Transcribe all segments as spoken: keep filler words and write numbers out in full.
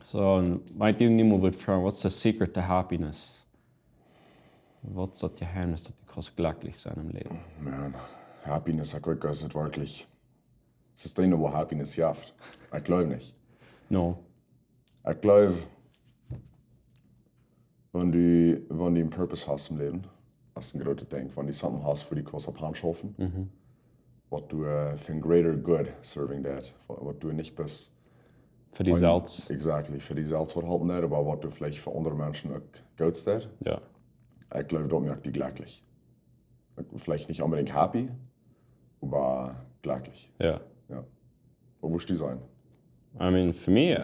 So, un wan ekj die nu mol wudd froagen, what's the secret to happiness? Waut es daut Jeheimnis, daut du kaust jlekjlich sennen em Läwen? Man, happiness, ekj weet, es daut werkjlich sustainable happiness? Jo, ekj jleew nich. No. Ekj jleew, wan du, wan du een purpose hast em Läwen, daut es een grootet Dinkj. Wan du something hast, wua du kaust opp aunschaufen, waut du, äh, fa een greater good serving that, waut du nich bloos Fa die selfst. Exactly, fa die selfst waut halpen deist, oba waut du veleicht fa aundre Menschen uk goot deist. Jo. Ekj jleew, daut moakt die jlekjlich. Veleicht nich onbedinjt happy, oba jlekjlich. Jo. Jo. Waut wurscht du sajen? I mean, fa mie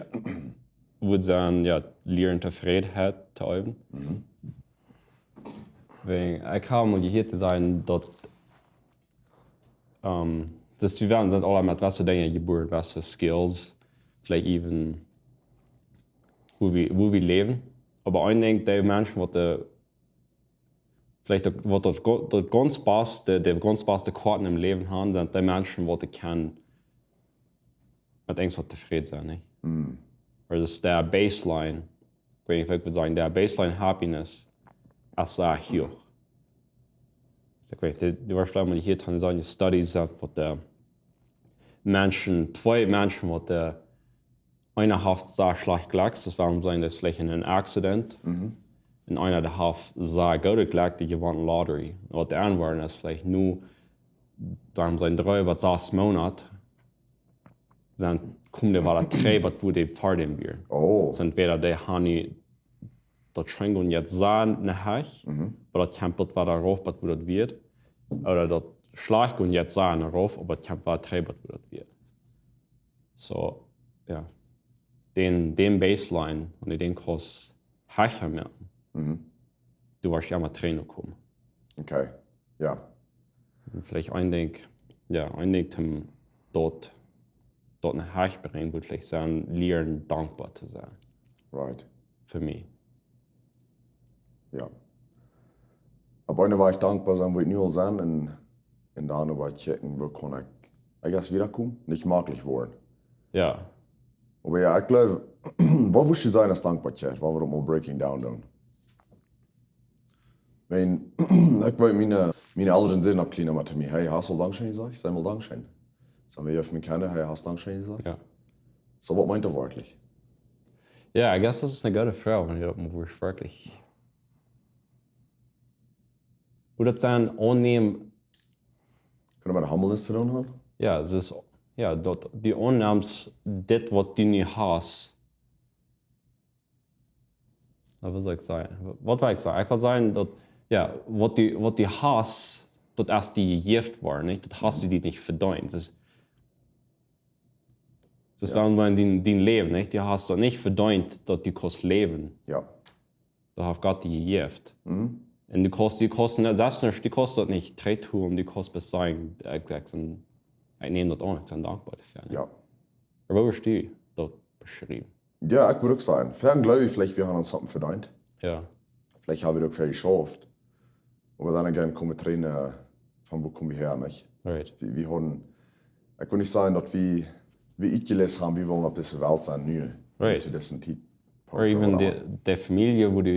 wudd sennen, jo, lieren Tofrädenheit to äwen. Wan, ekj hab mol jehieet to sajen daut, ähm, daut wie sent aula met jewesse Dinja jebuaren, jewesse skills, veleicht even woo wie, woo wie läwen. Oba ekj denkj, dee Menschen waut de, veleicht daut, waut daut, go- daut gaunz baste, dee gaunz baste Koaten em Läwen haben, sent dee Menschen waut de kjennen met irjent waut tofräd sennen, nich? Daut es de baseline, ekj weet nich waut ekj wudd sajen, de baseline happiness es sea huach. So, ekj weet, du, du woascht veleicht mol jehieet haben, soone studies daut waut de Menschen, twee Menschen waut de, eena haft sea schlajcht Jlekj, daut well sajen, daut es veleicht en een accident. Un eena dee haft sea goodet Jlekj, dee jewonn lottery. Waut de aundre es veleicht nu, dan sent dree bat sas Moonat, dan komen dee wada trigj bat woo dee ver däm wieren. Oh, Sent entwäda dee haben daut scheen gonen jetzt sea no Hecht, oba daut kjemt daut wada rauf bat woo daut wia. Ooda daut schlajcht gonen jetzt sea no rauf, oba daut kjemt wada trigj bat woo daut wia. So, jo. Dän, dän baseline, wan du dän kaust hecha moaken, du woascht emma trigj komen. Okay, jo. Un veleicht een Dinkj, jo, een Dinkj toom daut, daut no Hecht brinjen, wudd veleicht sennen, lieren dankboa to sennen. Right. Fa mie. Jo. Opp eene Wies dankboa sennen, woo ekj nu aul sie, un, un dan oba kjikjen, woo kaun ekj, I guess, wieda komen? Nich maklich woaren. Jo. Oba jo, ekj jleew, waut wurscht du sajen aus Dankboakjeit, wan wie daut mol breaking down doonen? Wan, ekj weet, miene, miene Elren säden opp kjliena mau to mie: "Hey, hast du aul Dankscheen jesajcht? Saj mol Dankscheen." Saj wie, jo, fa mie kjennen: "Hey, hast du Dankscheen jesajcht?" Jo. So, waut meent daut werkjlich? Jo, I guess daut es eene goode Froag, wan du daut mol wurscht werkjlich. Woo daut sennen aunnämen. Kaun daut met humbleness to doonen haben? Jo, daut es, jo, daut du aunnemst dit waut du nu hast. Na, waut saul ekj sajen? Waut well ekj sajen? Ekj well sajen daut, jo, waut du, waut du hast, daut es die jejäft worden, nich? Daut hast du die nich vedeent. Daut es, daut es, wan, wan dien, dien Läwen, nich? Du hast daut nich vedeent, daut du kaust läwen. Jo. Daut haft Gott die jejäft. Mhm. Un du kaust, du kaust, daut es nich, du kaust daut nich trigj holen, du kaust bloos sajen, ekj, ekj sie, ekj näm daut aun, ekj sie dankboa doafäa, nich? Jo. Oba woo wurscht du daut beschriewen? Jo, ekj wudd uk sajen, fa een jleew ekj, veleicht wie haben ons something vedeent. Jo. Veleicht haben wie uk väl jeschauft. Oba dan again komen Tränen, äh, von woo kom wie häa, nich? Right. Wie, wie haben, ekj wull nich sajen daut wie, wie utjeläst haben, wie wellen opp dise Welt sennen nu. Right. To dise Tiet. Or even de, de Famielje woo du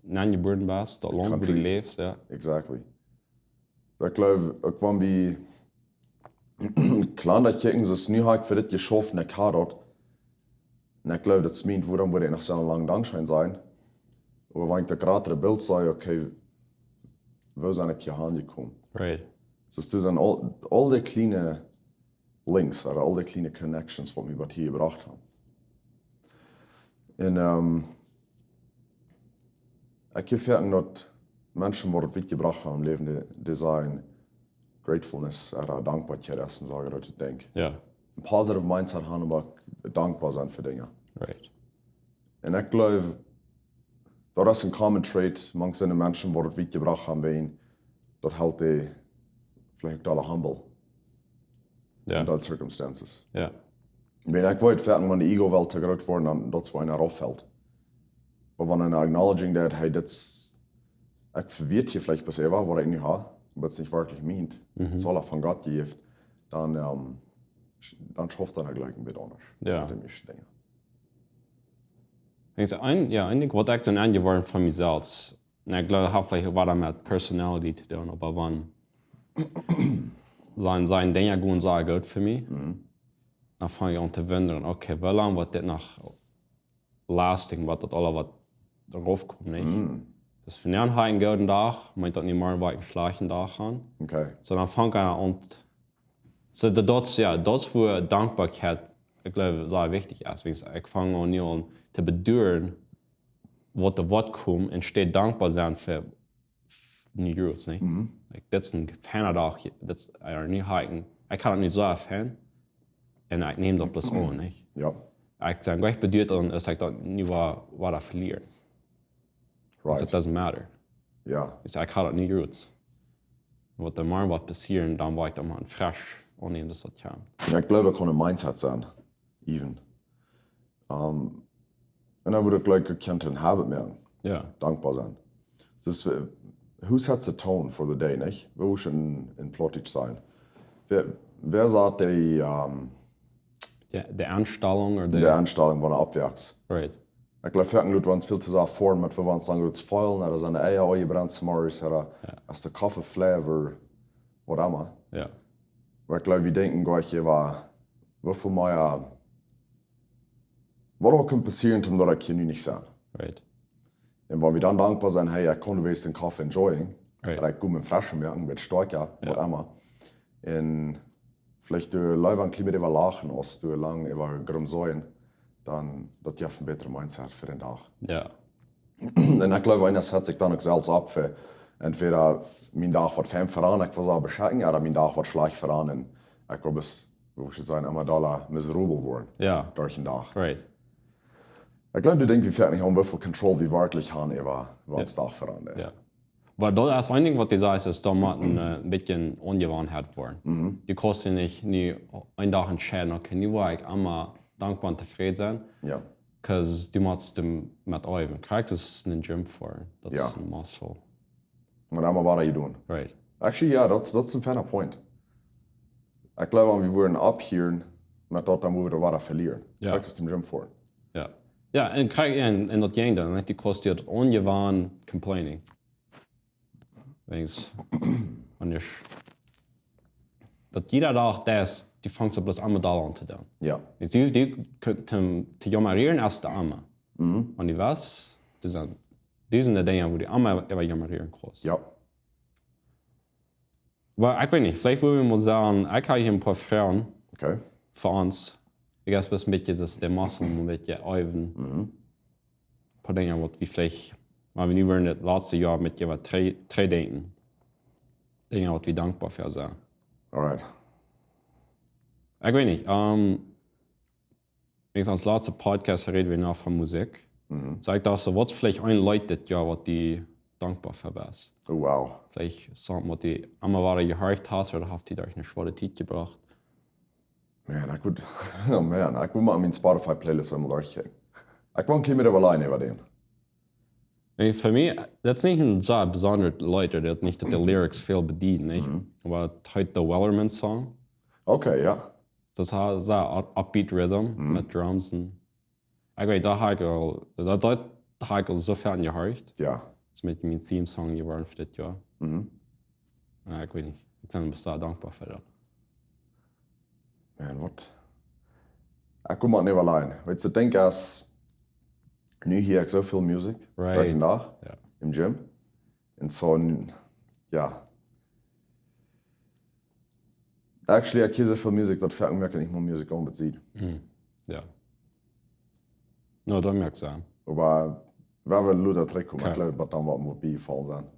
aunjebuaren best, daut Launt woo du Country. Läwst, jo. Exactly. Ekj jleew, uk wan wie kjlien daut kjikjen, soo aus nu hab ekj fa dit jeschauft un ekj hab daut. Un ekj jleew, daut es mien, wuarom wudd ekj noch soo lang Dankscheen sajen. Oba wan ekj daut jratre Bilt see, okay, woo sie ekj hia aunjekomen? Right. Soo, daut sent aul, aul dee kjliene links, ooda aul dee kjliene connections, waut mie waut hia jebrocht haben. Un, ähm, ekj hab jefungen daut Menschen, waut daut wiet jebrocht haben em Läwen, dee, dee sajen, gratefulness, ooda Dankboakjeit es een sea grootet Dinkj. Jo. Een positive mindset haben, oba dankboa sennen fa Dinja. Right. Un ekj jleew, daut es een common trait mank soone Menschen, waut daut wiet jebrocht haben, wan daut helt dee veleicht uk aul humble Jo. in those circumstances. Jo. Wan ekj weet, wan de ego well too groot woat, dan daut es wua eena rauffelt. Oba wan eena acknowledging daut, hey, daut es, ekj vewiet hia veleicht bloos waut ekj nu hab, oba daut es nich werkjlich mient. Mhm. Daut es aula von Gott jejäft. Dan, ähm, sch-, dan schauft daut jlikj een bät aundasch. Jo. Met de mieeschte Dinja. Denkst du, een, jo, een Dinkj, waut ekj dan aunjeworden von mie selfst. Un ekj jleew, daut haft veleicht uk waut met personality to doonen, oba wan sent, sent Dinja gonen sea goot fa mie, dan fang ekj aun to wundren, okay, woo lang woat dit noch lasting, waut daut aula waut doaropp kjemt, nich? Dus vondoag hab ekj eenen gooden Dach, meent daut nich morjen woa ekj eenen schlajchten Dach haben. Okay. Soo dan fang ekj aun, soo daut, daut, jo, daut es wua Dankboakjeit, ekj jleew, sea wichtich es. Wiels ekj fang aun nu aun to bedauren, waut doa woat komen, un staut dankboa sennen fa, fa nuscht, nich? Like, dit es een fiena Dach, dit es, ea, nu hab ekj, ekj haud daut nich soo fein, un ekj neem daut bloos aun, nich? Jo. Ekj sie jlikj bedauren, un es ekj daut nu woa, woa velieren. Right. It doesn't matter. Jo. Ekj sie, ekj haud daut nich goot. Waut doa morjen woat passieren, dan woa ekj daut mau fresch aunnämen, daut daut kjemt. Jo, ekj jleew, daut kaun een Mindset sennen, even. Um, un dan wudd ekj jlikj uk kjennen een habit moaken. Jo. Dankboa sennen. Dus, äh, who sets the tone for the day, nich? Woo es daut en, en Plautdietsch sennen? Wäa, wäa sajcht dee, um, Jo, de Enstalunk ooda de, de Enstalunk, wan du oppwoakst? Right. Ekj jleew, foaken lot wie ons väl to sea foaren met, woo wie ons dan goot feelen, ooda sent de Eia aul jebrent zemorjes, ooda es de Koffie flavor, waut emma. Jo. Oba ekj jleew, wie denkjen jlikj, jo, woo, woo väl mea, waut uk kaun passieren, daut ekj hia nu nich sie. Right. Un wan wie dan dankboa sent, hey, ekj kaun wens dän Koffie enjoyen, Right. ooda ekj kaun mie fresch moaken, woat stoakja, waut Jo. emma. Un veleicht doa leewa een kjlien bät äwa lachen, aus doa lang äwa gromsaulen, dan daut jeft een bätret Mindset fa dän Dach. Jo. Un ekj jleew, eena set sikj dan uk selfst opp fa, entwäda mien Dach woat fein veraun, ekj woa sea beschekjen, ooda mien Dach woat schlajcht veraun, un ekj woa bat, woo saul ekj sajen, emma dolla miserabel woaren. Jo. Derch dän Dach. Right. Ekj jleew, du denkjst, wie foaken nich aun, woo väl Control wie werkjlich haben äwa, waut dän Dach veraun. Jo. Oba daut es een Dinkj, waut du sajchst, es, daut mott een, äh, een bät Aunjewanheit woaren. Du kaust je nich nu eenen Dach entscheiden, okay, nu woa ekj emma dankboa un tofräd sennen. Jo. 'Cause du motst doamet äwen. Krakjt aus een Gym foaren. Daut Jo. Es een Muscle. Oba emma wada jedonen. Right. Actually, jo, daut, daut es een feina Point. Ekj jleew, wan wie wudden opphieren met daut, dan wudden wie wada velieren. Jo. Krakjt aus em Gym foaren. Jo. Jo, un krakjt, un, un daut jinkj dan, nich? Du kaust je daut aunjewanen complaining. Weens, wan du, daut jieda Dach daut, du fangst opp bloos emma dolla aun to doonen. Jo. Weens du, du kaust, to, to jammaren es daut emma. Wan du weetst, doa sent, doa sent de Dinja, wua du emma äwa jammaren kaust. Jo. Oba ekj weet nich, veleicht wudden wie mol sajen, ekj hab hia een poa Froagen Okay. fa ons. Ekj guess, bloos een bät, daut de Muscle een bät äwen. Poa Dinja, waut wie veleicht, wan wie nu wudden daut latste Joa met je waut trigj, trigjdenkjen. Dinja, waut wie dankboa fa sent. Alright. Ekj weet nich, ähm, weens ons latste Podcast räd wie noch von Musikj. Soo ekj docht soo, waut es veleicht een Leet dit Joa, waut du dankboa fa best? Oh, wow. Veleicht soont, waut du emma wada jehorcht hast, ooda haft die derch eene schwoare Tiet jebrocht? Man, ekj wudd, oh man, ekj wudd mau miene Spotify-Playlist emol derchkjikjen. Ekj wudd een kjlien bät äwalajchen äwa dän. Nä, fa mie, daut es nich een soo besondret Leet, daut nich, daut de Lyrics väl bedieden, nä? Oba daut heet The Wellerman Song. Okay, jo. Daut es een soo up-, upbeat Rhythm met Drums un, ekj weet, daut hab ekj aul, daut, daut hab ekj aul soo väl aun jehorcht. Jo. Daut es mien Theme Song jeworden fa dit Joa. Jo, ekj weet nich. Ekj sie best dankboa fa daut. Man, waut? Ekj wudd mau äwalajchen. Weetst, ekj denkj, aus nu hia ekj soo väl Musikj, Right. Derch dän Dach, Jo. em Gym. Un soo, jo. Actually, ekj hia soo väl Musikj, daut foaken moakj ekj nich mea Musikj aun, oba see. Jo. No, daut moakt Senn. Oba wie wellen lota trigjkomen. Okay. Ekj jleew, waut dan waut mott bie Fall sennen.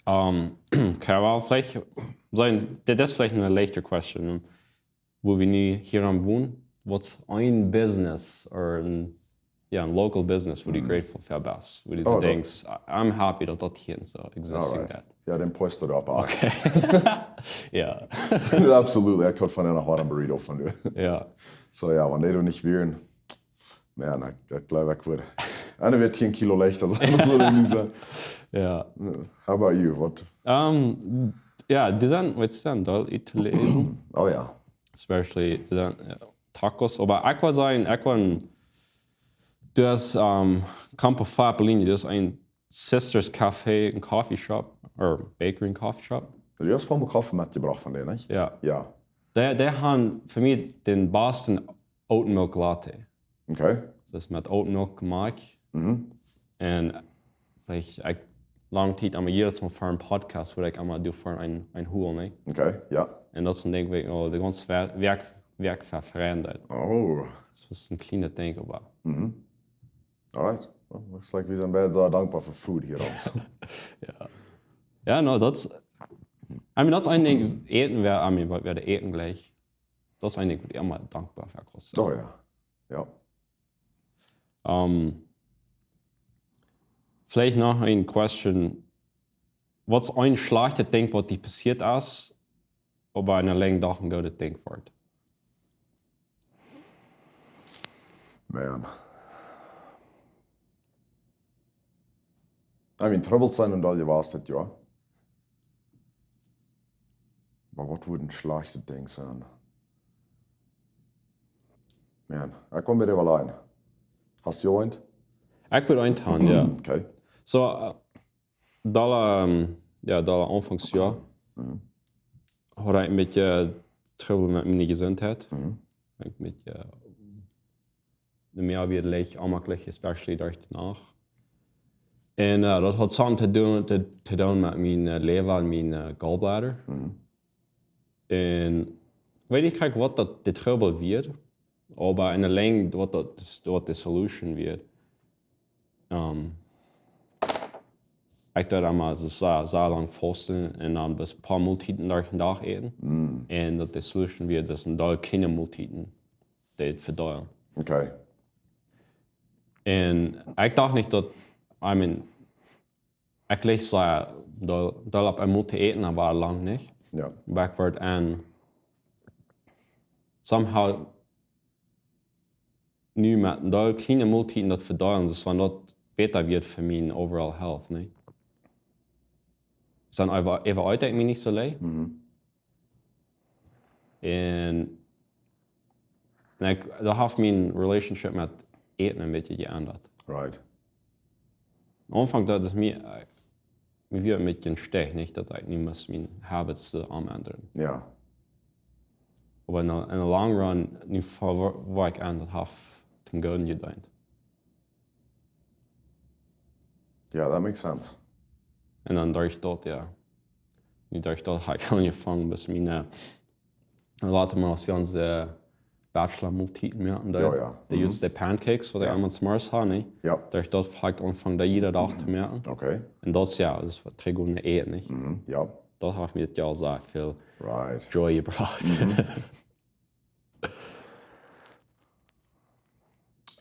Ähm, okay, well, veleicht, soo, dit es veleicht eene leichte Question. Wua wie nu hia aun wonen, waut es een Business ooda een, jo, een local business, wua du grateful fa best? Wua du soo Oh, daut denkjst, "I-, I'm happy daut daut hia soo existing Alright. deit." Jo, dän post du opp, ah. Okay. Jo. Absolutely, ekj haud vondoag noch waut een Burrito von die. Jo. Soo, jo, wan dee doa nich wieren, man, ekj, ekj jleew, ekj wudd. Un dan woat tieen Kilo leichta sennen, daut sull nich sennen. Jo. How about you? Waut? Ähm, jo, dee sent, waut sent, doll Italienisch. Oh jo. Especially, dee sent, jo, Tacos. Oba ekj wudd sajen, ekj wudd, Du hast, ähm, Campo Fappolini, du hast ein Sisters Café, ein Coffee Shop, oder Bakery, ein Coffee Shop. Du hast Pampa Kaffee mitgebracht von denen, nicht? Ja. Ja. Die, die haben für mich den besten Oat Milk Latte. Okay. Das ist mit Oat Milk gemacht. Mhm. Und vielleicht, ich, lange Zeit, aber jedes Mal vor einem Podcast, wo ich einmal durch vor ein, ein Hool, ne? Okay, ja. Und das ist ein Ding, wo ich, oh, das ganze Werk, Werk, Werk ver-, verändert. Oh. Das ist ein kleines Ding, aber Mhm. Alright. Well, looks like wir sind beide sehr dankbar für Food hier raus. Ja. Ja, no, das, I mean, das ist ein Ding, Eten wäre, I mean, wir werden Eten gleich. Das ist ein Ding, wo ich immer dankbar für groß. Oh ja. Ja. Ähm, vielleicht noch eine Question. Was ist ein schlechtes Ding, was dir passiert ist, aber in der Länge doch ein gutes Ding wird? Man. I mean, Troubles sind und all was das, ja. Aber was würde ein schlechtes Ding sein? Man, ich komme mit dir allein. Hast du einen? Ich würde einen haben, ja. Okay. So, äh, da, ähm, ja, da anfangs, ja. Mhm. Hatte ich ein bisschen Trouble mit meiner Gesundheit. Mhm. Ich mit, ja, mehr wie leicht, auch wirklich, especially durch die Nacht. Und, äh, das hat something to do, to, to do mit meinem, äh, Leber und meinem, äh, Gallbladder. Mhm. Und weiß ich nicht, was das der Trouble wird, aber in der Länge, was das, was die Solution wird. Ähm, ich tue dann mal so, so, so lang fasten und dann bloß ein paar Mahlzeiten durch den Tag eten. Mhm. Und das die Solution wird, das sind da keine Mahlzeiten, die verdauern. Okay. Und ich dachte nicht, dass, I mean, ich lege so, da, da auf einmal zu eten, aber lang nicht. Ja. Backward and somehow nu mit da kleine Mahlzeiten das verdauern, das war noch besser wird für meine overall health, ne? Ist dann über, über heute mich nicht so leid. Mhm. Und, na, ich, da hat meine Relationship mit Eten ein bisschen geändert. Right. Am Anfang dachte ich mir, äh, mir wäre ein bisschen schlecht, nicht, dass ich nicht muss meine Habits, äh, umändern. Ja. Aber in der, in der long run, nu ver-, wo ich an das habe, zum Guten gedient. Ja, that makes sense. Und dann durch das, ja. Nu durch das habe ich angefangen, bis meine, äh, laatst mol aus wie onse Bachelor-Mahlzeiten moaken, dee, Ja, ja. dee Mhm. Just die Pancakes, waut ekj Ja. emma zemorjes haud, nä? Ja. Daut, daut ha ekj aunjefongen, dee jieda Dach to moaken. Okay. Un daut, jo, daut es waut trigj gonen äten, nä? Mhm. Ja. Daut haft mie dit Joa sea väl Right. joy jebrocht.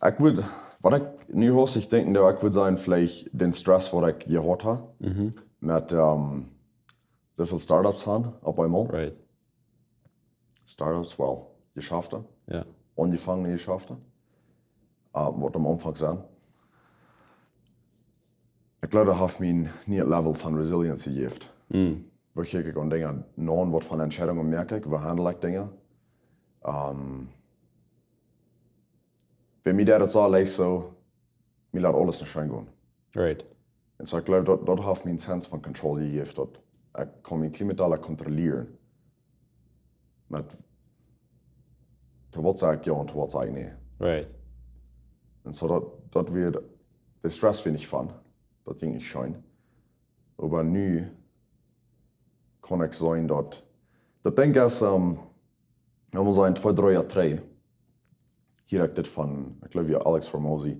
Ekj wudd, waut ekj nu hastich denkjen doo, ekj wudd sajen, veleicht dän Stress waut ekj jehaut ha, Mhm. met, ehm, soo väl Startups han opp eemol. Right. Startups, well, Jeschafte. Jo. Aunjefongene Jeschafte. Ehm, waut aum Aunfank sent. Ekj jleew, daut haft mie een nieet Level von Resiliency jejäft. Mm. Woo ekj aun Dinja no, waut fa Entscheidungen moak ekj, woo handel ekj Dinja. Ehm, bie mie deed daut soo leicht soo, mie leet aules nich scheen gonen. Right. Un soo, ekj jleew, daut, daut haft mie een sense von control jejäft, daut ekj kaun mien Klima aula kontrollieren. Met, to waut saj ekj jo un to waut saj ekj nä. Right. Un soo daut, daut wia, de Stress wia nich von. Daut jinkj nich scheen. Oba nu kaun ekj seenen daut, daut denkj ekj es, ehm, ekj mott sajen, twee, dree Joa trigj, hieed ekj dit von, ekj jleew, jo, Alex Hormozi.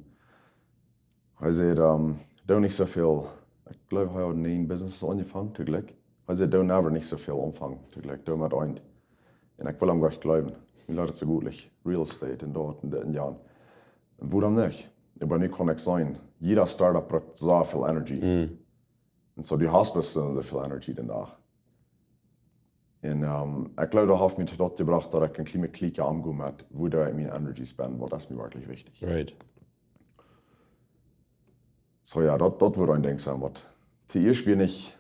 Hee säd, ehm, doo nich soo väl, ekj jleew, hee haud näajen Businesses aunjefongen, toojlikj. Hee säd, doo never nich soo väl aunfangen, toojlikj, doo mau eent. Un ekj well am jlikj jleewen. Mie leet daut soo goot, like, real estate un daut un dit un jant. Un wuarom nich? Oba nu kaun ekj seenen, jieda Startup brukt soo väl Energy. Mm. Un soo, du hast bloos soo väl Energy dän Dach. Un, ehm, ekj jleew, daut haft mie to daut jebrocht, daut ekj een kjlien bät kjliena aungo met, woo ekj miene Energy spend, waut es mie werkjlich wichtich. Right. Soo jo, daut, daut wudd een Dinkj sennen, waut to ieescht wia nich,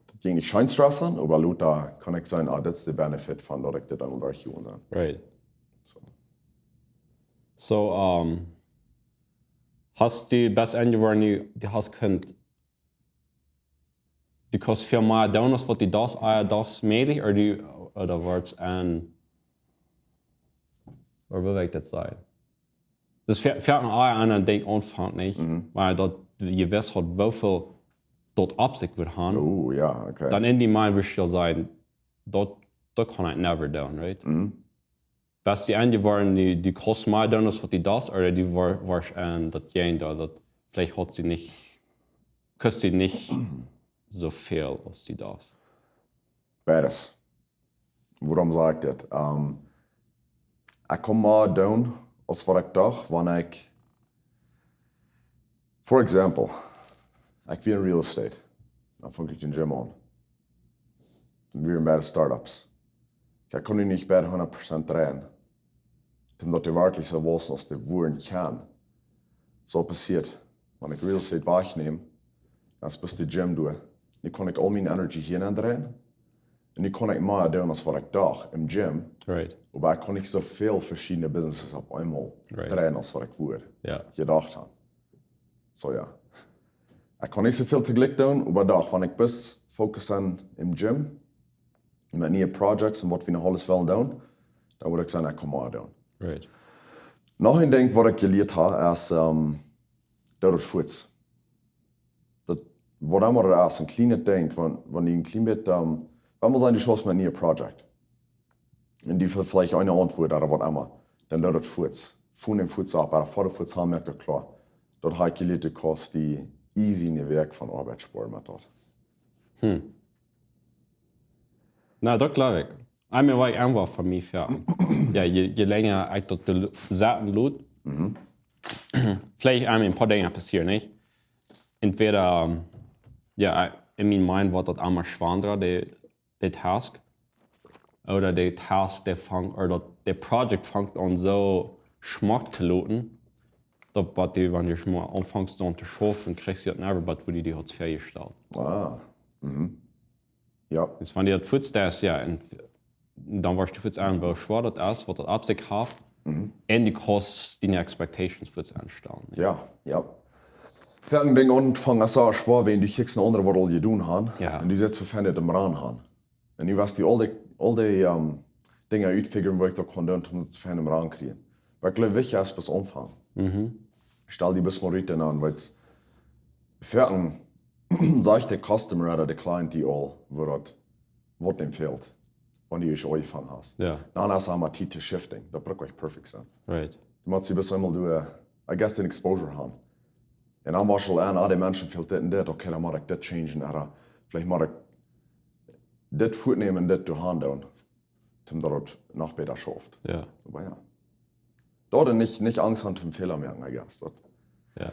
daut jinkj nich scheen Stress aun, oba lota kaun ekj seenen, ah, dit es de benefit von daut ekj dit aul derchjegonen sie. Right. Soo. Soo, ehm, Hast du best enjeworden, du, du hast kunt, du kaust väl mea doonen aus waut du dochst, ah, dochst mäajlich, ooda du, ooda woascht en, ooda woo well ekj daut sajen? Daut es fa-, fa een, ah, een Dinkj aunfangt, nich? Mhm. Wiels daut jewess haud, woo väl daut opp sikj wudd haben. Oh, jo, okay. Dan en die mind wurscht du sajen, daut, daut kaun ekj never doonen, right? Mhm. Best du enjeworden, du, du kaust mea doonen aus waut du dochst, ooda du woa-, woascht en daut Jäajendeel, daut veleicht haud see nich, kaust du nich soo väl aus du dochst? Beides. Wuarom saj ekj dit? Ähm, ekj kaun mea doonen aus waut ekj docht, wan ekj, for example, ekj wia en real estate. Dan funk ekj een gym aun. Dan wieren beid startups. Ekj kunn nu nich beid hundat Prozent dreien. Om daut dee werkjlich soo wausen aus dee wudden kjennen. Soo passieet, wan ekj real estate wajchneem, dan es bloos de gym doa. Nu kaun ekj aul miene energy hia nenn dreien. Un nu kaun ekj mea doonen aus waut ekj docht em gym. Right. Oba ekj kaun nich soo väl veschiedne businesses opp eemol Right. dreien aus waut ekj wudd Jo. jedocht haben. Soo jo. Ekj kaun nich soo väl toojlikj doonen, oba doch, wan ekj bloos focus aun em gym, met niee projects un waut wie noch aules wellen doonen, dan wudd ekj sajen, ekj kaun mea doonen. Right. Noch een Dinkj waut ekj jelieet hab, es, ähm, daut et fuaz. Daut, waut emma daut es, een kjlienet Dinkj, wan, wan du een kjlien bät, ähm, wan wie sajen, du schaufst met een niee project. Un du veleicht eene Auntwuat ooda waut emma, dan doo daut fuaz. Funk daut fuaz opp, ooda foa daut fuaz aun, moak daut kloa. Daut hab ekj jelieet, daut kaust die easy een Wajch von Oabeit spoaren met daut. Hm. Na, daut jleew ekj. Eemol wia ekj eenfach von mie ver. Jo, je, je lenja ekj daut de Lu-, sitten lot, Mhm. veleicht eemol een poa Dinja passieren, nich? Entweder, ähm, jo, en mien mind woat daut emma schwanda, de, de Task. Ooda de Task, dee fangt, ooda daut, de Project fangt aun soo schmock to loten, daut waut du, wan du mol aunfangst doaraun to schaufen, kjrichst du daut never, waut du die haudst väajestalt. Ah. Mhm. Jo. Daut wan du daut fuaz deist, jo, un dan woascht du fuaz aun, woo schwoa daut es, waut daut opp sikj haft, Mhm. un du kaust diene expectations fuaz aunstalen, jo. Jo, jo. Fa een Dinkj aunfangen es soo schwoa, wan du kjikjst no aundre waut aul jedonen haben, Jo. un du sitst vefindet em Ran haben. Un nu woascht du aul dee, aul dee, ähm, Dinja utfigren, waut ekj doa kaun doonen, om daut vefindet em Ran kjrieen. Oba ekj jleew, wichtich es bloos aunfangen. Mhm. Stal die bloos mol rut un dan, wiels foaken sajcht de Customer ooda de Client die aul, woo daut, waut am fält, wan du ieescht aunjefongen hast. Jo. Dan es et mau Tiet to shiften. Daut brukt uk perfect sennen. Right. Du motst die bloos eemol doonen, I guess, dän Exposure haben. Un dan woascht du aun, ah, dee Menschen fält dit un dit, okay, dan mott ekj dit changen, ooda veleicht mott ekj dit wajchnämen un dit doaraun doonen, om daut et noch bäta schauft. Jo. Oba jo. Daut un nich, nich Angst haben, Fäla moaken, I guess. Daut, Jo.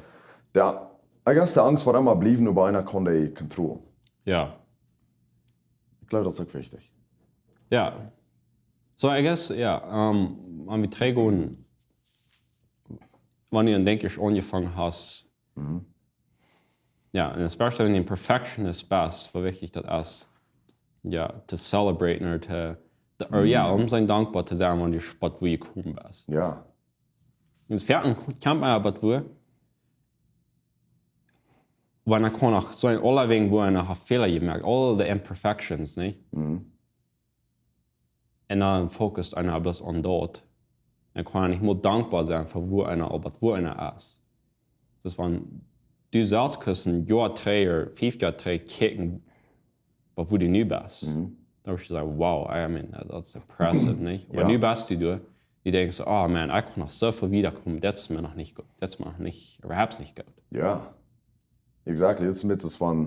jo, I guess de Angst woat emma bliewen, oba eena kaun dee controllen. Jo. Ekj jleew, daut es uk wichtich. Jo. So, I guess, jo, ähm, wan wie trigjgonen, wan du dan, denkj ekj, aunjefongen hast, Mhm. jo, un especially wan du een Perfectionist best, woo wichtich daut es, jo, to celebraten ooda to, to, ooda jo, Mhm. om sien dankboa to sennen, wan du, waut du jekomen best. Jo. Un foaken kjemt eena waut woo, wan eena kaun uk soo en aule Dinja, woo eena haft Fäla jemoakt, all the imperfections, nich? Mhm. Un dan focust eena bloos aun daut. Un kaun eena nich mea dankboa sennen fa woo eena, opp waut woo eena es. Daut wan du selfst kaust een Joa trigj, fief Joa trigj kjikjen, opp woo du nu best. Mhm. Dan woascht du sajen, wow, I mean, that's impressive, nich? Oba Jo. nu best du doa, du denkjst, oh man, ekj kaun noch soo väl wieda komen, daut es mie noch nich goot, daut es mie noch nich, äwahaupt nich goot. Jo. Exactly, daut es een bät soo aus wan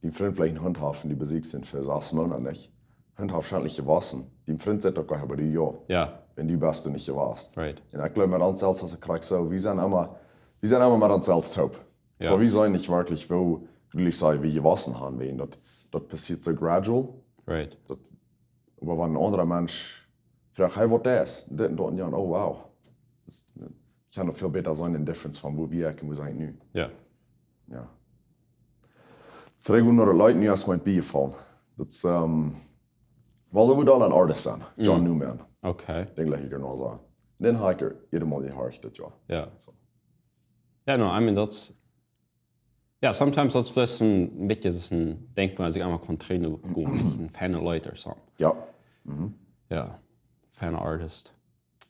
dien Frint veleicht een Hunt haft un du besieekjst am fa sas Moonat nich. Hunt haft scheinlich jewossen. Dien Frint sajcht uk, oba du jo. Jo. Un du best doa nich jewast. Right. Un ekj jleew, met ons selfst es et krakjt soo, wie sent emma, wie sent emma met ons selfst toop. Jo. So, wie seenen nich werkjlich, woo grulich see wie jewossen haben, wiels daut, daut passieet soo gradual. Right. Daut, oba wan een aundra Mensch froagt, hey, waut es dit un daut? Un jo, oh wow. Daut es, ekj kaun noch väl bäta seenen, de difference von woo wie ieescht un woo sent wie nu. Jo. Jo. Trigj no daut Leet, nu es mie biejefaulen. Daut es, ähm, well, daut wudd aul een Artist sennen. John Mm. Newman. Okay. Dän jlikj ekj noch soo. Dän hab ekj ieescht mol jehieet dit Joa. Jo. So. Yeah, no, I mean, that's, yeah, sometimes that's just a, a bit just a thing, where I think I'm a contrarian, going, a fan of light or something. Ja. Yeah, fan of artist.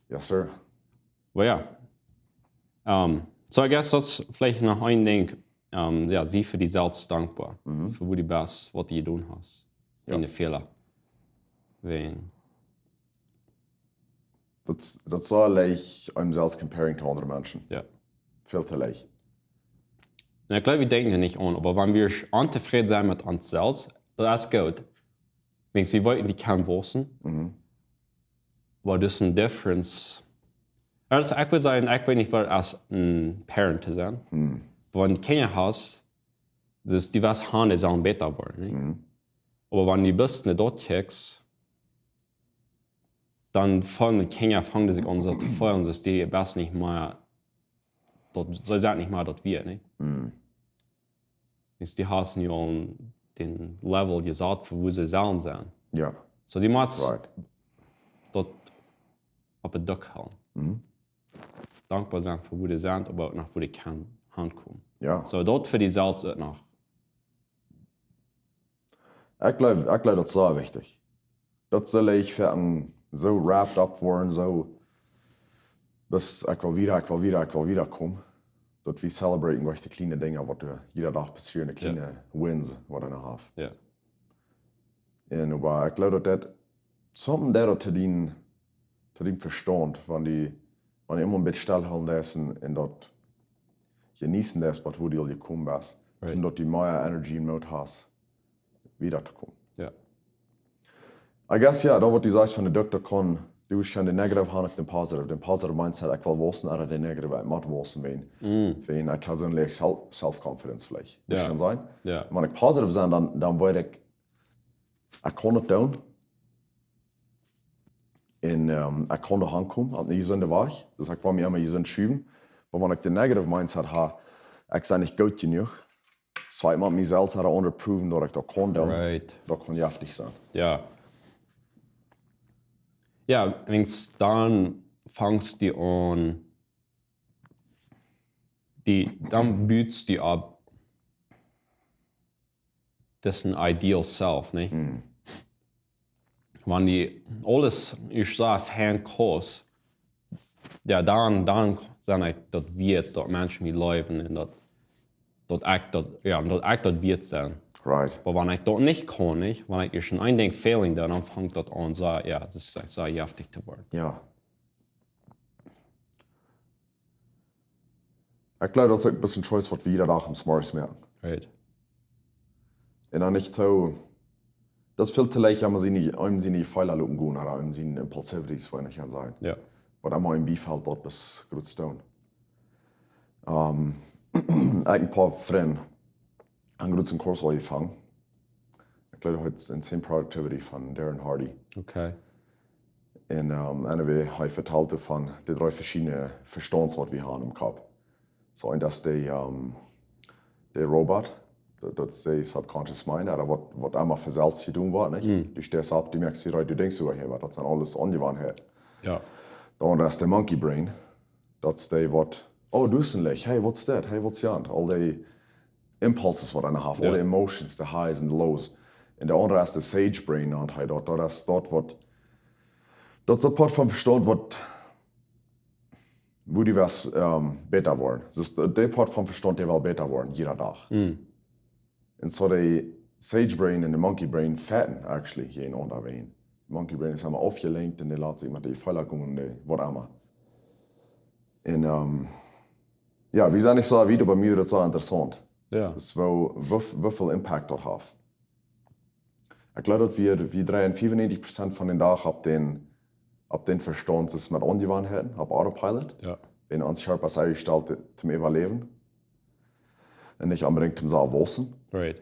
Yes, sir. But yeah. Um, so I guess that's vielleicht noch ein Ding. Um, yeah, sie für die selbst dankbar. Für wo du bist, was du getan hast. Ja. In de Fehler. Wenn, Dat, dat is leicht, om zelf comparing to andere Menschen. Ja. Veel te leicht. Und ich glaube, wir denken da nicht an, aber wenn wir sch- unzufrieden sind mit uns selbst, das ist gut. Wenn wir wollen, wir können wachsen. Aber das ist eine Difference. Also, ich würde sagen, ich will nicht, weil als ein Parent zu sein. Aber wenn du Kinder hast, das, die was haben, die sollen besser werden. Nicht? Aber wenn du bist, eine dort checkst, dann fangen die Kinder, fangen die sich an, so zu fühlen, dass die best nicht mehr, dort, sie sind nicht mehr dort wir, nicht? Ist die hast nu al den Level gesagt, für wo sie sollen sein. Ja. So, die musst Right. dort auf den Duck hauen. Dankbar sein für wo die sind, aber auch noch, wo die können ankommen. Ja. So, dort für die selbst auch noch. Ich glaube, ich glaube, das ist sehr wichtig. Das soll ich für ein so wrapped up worden, so, dass ich will wieder, ich will wieder, ich will wieder kommen. Dass wir celebraten durch die kleinen Dinge, was wir jeden Tag passieren, die kleinen Wins, was wir haben. Ja. Und aber ich glaube, dass das something, das to den, to den Verstand, wenn die, wenn du immer ein bisschen stillhalten lässt und, und dort genießen lässt, was wo du al gekommen bist. Right. Und dass du mehr Energy und Mut hast, wieder zu kommen. Ja. I guess, ja, das, was du sagst von der Doktor kann, du kannst den Negative haben, den Positive. Den Positive Mindset, ich will wachsen, oder den Negative, ich muss wachsen werden. Wenn ich persönlich Self- Self-Confidence vielleicht. Das Ja. Kann sein. Ja. Wenn ich positive sein, dann, dann weiß ich, ich kann es tun. Und ähm, ich kann da ankommen, auf eine gesunde Weise. Das heißt, ich will mich immer gesund schieben. Aber wenn ich den Negative Mindset habe, ich bin nicht gut genug, so ich muss mich selbst wieder proven, dass ich das kann tun. Right. Das kann heftig sein. Ja. Ja, wenn dann fangst du an, die, dann baust du auf das ein ideal self, nicht? Wenn du alles, ich sage, fan kannst, ja, dann, dann sage ich, dass wir, dass Menschen mich lieben und dass, dass ich das, ja, dass ich das wert sein. Right. Aber wenn ich das nicht kann, nicht, wenn ich schon ein Ding failen, dann fängt das an, so, ja, das ist, so heftig zu werden. Ja. Ich glaube, das ist ein bisschen Choice, was wir jeden Tag am Smarties machen. Right. Und dann nicht so, das ist viel zu leicht, wenn man sie nicht, um sie nicht Fehler lopen gehen oder um sie Impulsivities, wenn ich kann sagen. Ja. Was immer im Bifall dort bis gut stehen. Ähm, ich ein paar Freunde haben einen großen Kurs angefangen. Ich glaube, heute ist Insane Productivity von Darren Hardy. Okay. Und ähm, anyway, er verteilt von die drei verschiedenen Verstands, was wir haben im Kopf. So, und das ist der, ähm, der Robot, das, das ist der Subconscious Mind, oder was, was immer für selbst zu tun war, nicht? Du stehst auf, du merkst, du denkst sogar hier, das sind alles Angewohnheiten. Ja. Dann ist der Monkey Brain, das ist der, was, oh, du bist ein Licht, hey, what's that? Hey, what's that? All die Impulses, was einer hat, Ja. All die Emotions, die Highs und Lows. Und der andere ist der Sage Brain, und hey, dort, dort ist dort, was, das ist ein Part vom Verstand, was, wo du wirst ähm, besser werden. Das ist der, der Part vom Verstand, der will besser werden, jeden Tag. Und so der Sage Brain und der Monkey Brain fighten actually hier in Unterwein. Monkey Brain ist immer aufgelenkt und der lässt sich mit den Fehler kommen und der, was immer. Und ähm, ja, wir sind nicht so weit, aber mir ist das so interessant. Ja. Das ist, wo, wo, wie viel Impact das hat. Ich glaube, dass wir, wir drehen fünfundneunzig Prozent von den Tag auf den, auf den Verstand, das ist mit Angewohnheiten, auf Autopilot. Ja. Wenn uns Körper ist eingestellt zum Überleben und nicht unbedingt zum Sauwachsen. Right.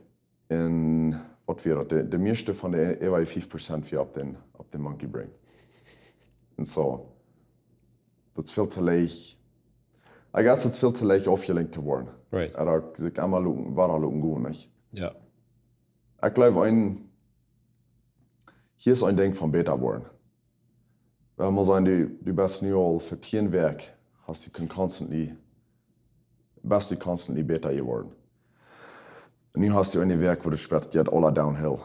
Und was wir, der, der meiste von der über fünf Prozent wir auf den, auf den Monkey Brain. Und so, das ist viel zu leicht. I guess, das ist viel zu leicht aufgelenkt zu werden. Right. Oder sich einmal lopen, warum lopen gehen, nicht? Ja. Ich glaube, ein, hier ist ein Ding von besser werden. Wenn man sagen, du, du bist nu al für zehn Wochen, hast du constantly best du constantly bäta jeworden. Un nu hast du eene Wäakj, wua du spieescht, jeit aula downhill.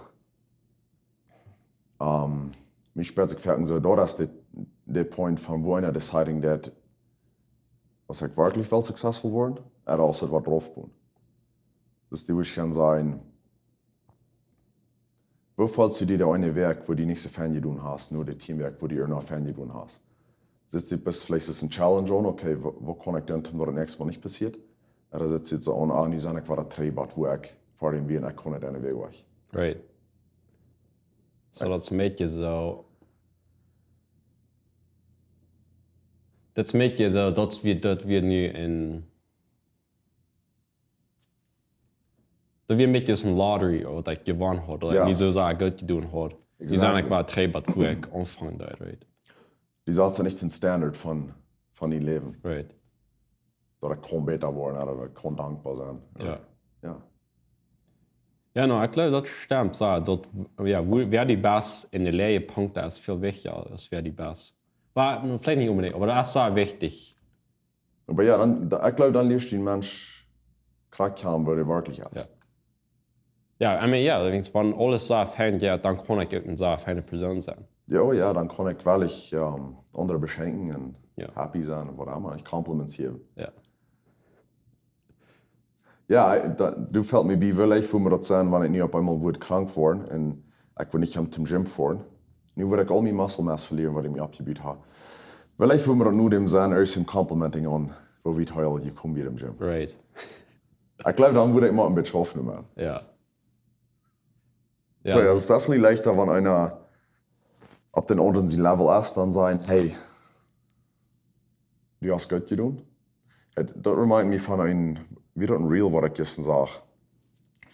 Um, mie spieet sikj foaken soo, daut es de, de Punkt von wua eena deciding deit, aus ekj werkjlich well successful woaren, ooda aus et waut rauf gonen. Dus du wurscht gaunz sajen, woo feelst du die de eene Wäakj, wua du nich soo fein jedonen hast, no de tieen Wäakj, wua du noch fein jedonen hast? Sitst du, best veleicht es een challenge aun, okay, woo, woo kaun ekj dan, daut daut näakjste Mol nich passieet? Ooda sitst du soo aun, ah, nu sie ekj wada trigj, waut wua ekj ver däm wia, ekj kaun nich aundawäajes. Right. So, daut es een bät soo, daut es een bät soo, daut wie, daut wie nu en, daut wie een bät een lottery, ooda daut jewonn haud, ooda Ja. Nich soo sea goot jedonen haud. Exactly. Dee sent eejentlich wada trigj, waut wua ekj aunfangen deed, right? Dee sat nich dän Standard von, von dien Läwen. Right. Daut ekj kaun bäta woaren, ooda daut ekj kaun dankboa sennen. Ja. Ja. Ja, no, ekj jleew, daut stemt, soo, daut, ja, wua, wäa du best en de läaje Punkten es väl wichtja aus wäa du best. Oba, no, veleicht nich onbedinjt, oba daut es sea wichtich. Oba ja, dan, dan, ekj jleew, dan lieescht du een Mensch krakjt kjanen, wua hee werkjlich es. Ja. Ja, I mean, ja, denkjst, wan aules soo fein jeit, dan kaun ekj uk een soo feina Persoon sennen. Ja, oh ja, dan kaun ekj werkjlich, ähm, aundre beschenkjen un Ja. happy sennen un waut emma. Ekj compliments hia. Ja. Ja, daut, du fält mie bie, veleicht wua mie daut sennen, wan ekj nu opp eemol wudd krank woaren un ekj wudd nich aun dän Gym foaren. Nu wudd ekj aul mien muscle mass velieren, waut ekj mie oppjebuut hab. Veleicht wua mie daut nu däm sennen, ieescht een complimenting aun, woo wiet hee aul jekomen wia em Gym. Right. Ekj jleew, dan wudd ekj mau een bät schaufenmoaken. Ja. Ja. So, ja, daut es definitely leichta, wan eena opp dän aundren sien Level es, dan sajen, hey, du hast goot jedonen. Daut, daut remind mie von een, wia daut een Reel, waut ekj jistren sach.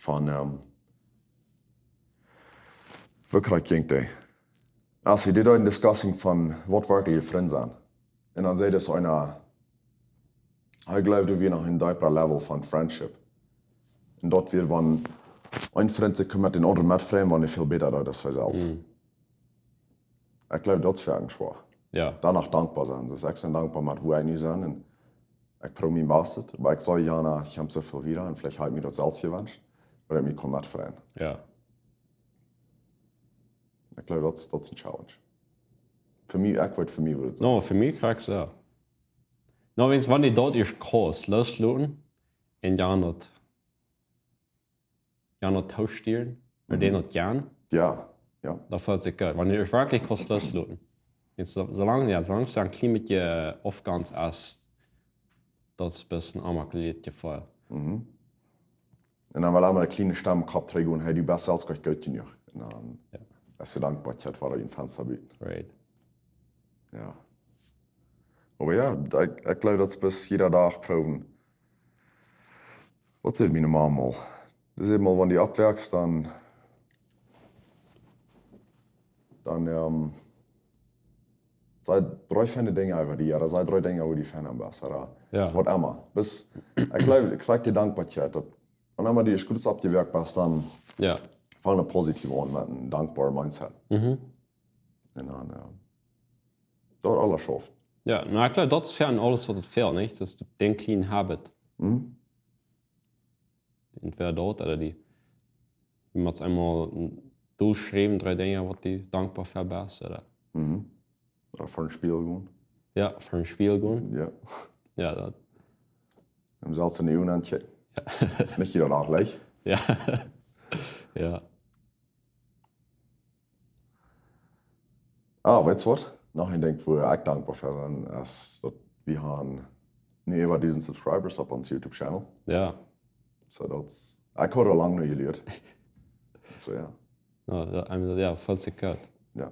Von, ähm, woo krakjt jinkj dee? Aus see deed een discussing von waut werkjlich Frind sent. Un dan säd dis eena, hee jleewd, doa wia noch een deepra Level von friendship. Un daut wia, wan een Frint sikj met dän aundren metfreien, wan hee väl bäta deed aus hee selfst. Mm. Ekj jleew, daut es fa een schwoa. Ja. Doano dankboa sennen. Dus ekj sie dankboa met wua ekj nu sie un ekj proow mien Bastet, oba ekj saj, jo, no, ekj hab soo väl wieda un veleicht hab ekj mie daut selfst jewenscht, oba ekj mie kaun metfreien. Ja. Ekj jleew, daut es, daut es een challenge. Fa mie, ekj weet, fa mie wudd et sennen. No, fa mie krakjt soo. No, wan, wan du daut ieescht kaust, loosloten un dan daut, dan daut toostieren, oba Mhm. dan daut gonen, Ja, ja. daut fält sikj goot. Wan du ieescht werkjlich kaust loosloten. Wan soo, soo lang, jo, soo lang du een kjlien bät oppjewonden best, daut es een bät een onjemakjlichet Jefeel. Mhm. Un dan well emma de kjliene Stemm em Kopp trigjgonen, hey, du best selfst nich goot jenuach. Un dan Ja. es de Dankboakjeit wada ut daut Fensta buten. Right. Jo. Oba jo, ekj, ekj jleew, daut es bloos jieda Dach proowen. Waut säd miene Mame aul? Daut es eemol, wan du oppwoakst, dan, dan, ähm, saj dree feine Dinja äwa die, ooda saj dree Dinja, wua du fein aun best, ooda Jo. waut emma. Bloos, ekj jleew, ekj jleew, de Dankboakjeit, daut, wan emma du ieescht goot oppjewoakt best, dan Jo. fang positiev aun met een dankboa Mindset. Mhm. Un dan, jo, daut aules schauft. Jo, no, ekj jleew, daut es fa aules, waut et fält, nich? Daut es de, dän kjlienen Habit. Mhm. Entwäda daut ooda die, du motst eemol een Doel schriewen, dree Dinja, waut du dankboa fa best, ooda Mhm. Ooda ver een Spieejel gonen. Jo, ver een Spieejel gonen. Jo. Jo, daut. Em selfst enne Uagen kjikjen. Jo. Daut es nich jieda Dach leicht. Jo. Jo. Ah, weetst waut? Noch een Dinkj, wua ekj dankboa fa sie, es daut wie haben nu äwa dusent Subscribers opp ons YouTube-Channel. Jo. So, daut es, ekj haud aul lang nich jelieet. So, jo. Jo, daut, I mean, jo, fält sikj goot. Jo.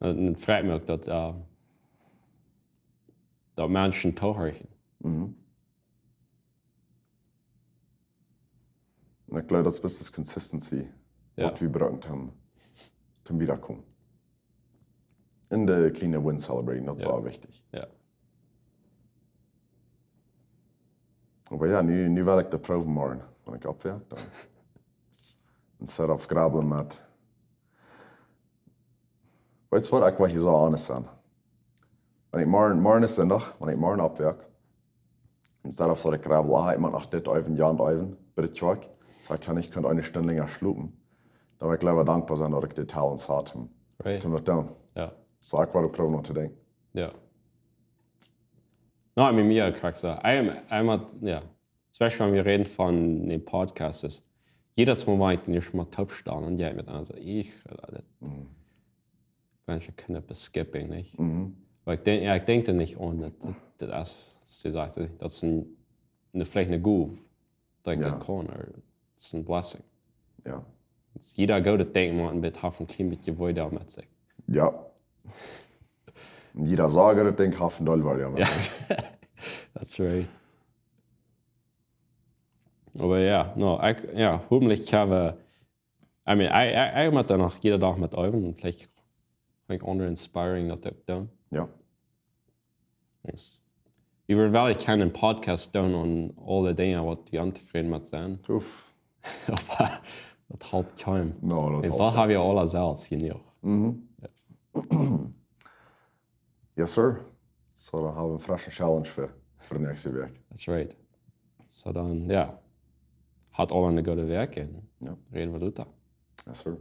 Un, un et freit mie uk, daut, jo, daut Menschen toohorchen. Mhm. Un ekj jleew, daut es bloos Consistency, Jo. waut wie brucken, om, om wiedakomen. Un de kjliene Wins celebrating, daut es Jo. uk wichtich. Jo. Oba jo, nu, nu well ekj daut proowen morjen, wan ekj oppwoak, dan. Instead of grabbelen met, weetst waut, ekj well hia soo honest sennen. Wan ekj morjen, morjen es Sindach, wan ekj morjen oppwoak, Instead of daut ekj grabbel, ah, ekj mott noch dit äwen, jant äwen, bie de Kjoakj. Soo ekj kaun nich, kaun eene Stund lenja schlopen. Dan woa ekj leewa dankboa sennen daut ekj de talents haud, om, Right. om daut to doonen. Ja. Soo ekj woa proowen om to denkjen. Ja. No, I mean, mie krakjt soo. I am, I am at, ja. Especially wan wie räden von dän Podcast, es jedes Mol, wan ekj dan ieescht mol toop stonn un jie met aun soo, ekj, äh, daut, Mhm. Mensch, ekj kaun daut skippen, nich? Mhm. Oba ekj denkj, jo, ekj denkj doa nich aun, daut, daut, daut es, soo sajcht, daut es een, een, veleicht eene Gow, daut ekj Ja. daut kaun, or it's a blessing. Jo. Daut jieda goodet Dinkj mott een bät haben, een kjlien bät Jeweet met sikj. Jo. Un jieda Sage daut Dinkj haft een Dollar, jo. Ja. That's right. Oba jo, no, ekj, jo, hopentlich haben, I mean, ekj, ekj, ekj mott doa noch jieda Dach met äwen un veleicht kaun ekj aundre inspiring daut uk doonen. Jo. Thanks. Wie wudden wellens kjennen Podcast doonen aun aule Dinja waut wie ontofräd met sent. Uff. Oba daut halpt kjeenem. No, daut Un halpt soo kjeenem. Haben wie aule selfst, you know. Mhm. Yes, sir. Soo, dan haben wie eene fresche Challenge fa, fa de näakjste Wäakj. That's right. Soo dan, jo. Habt aule eene goode Wäakj un Jo. räden wie lota. Yes, sir.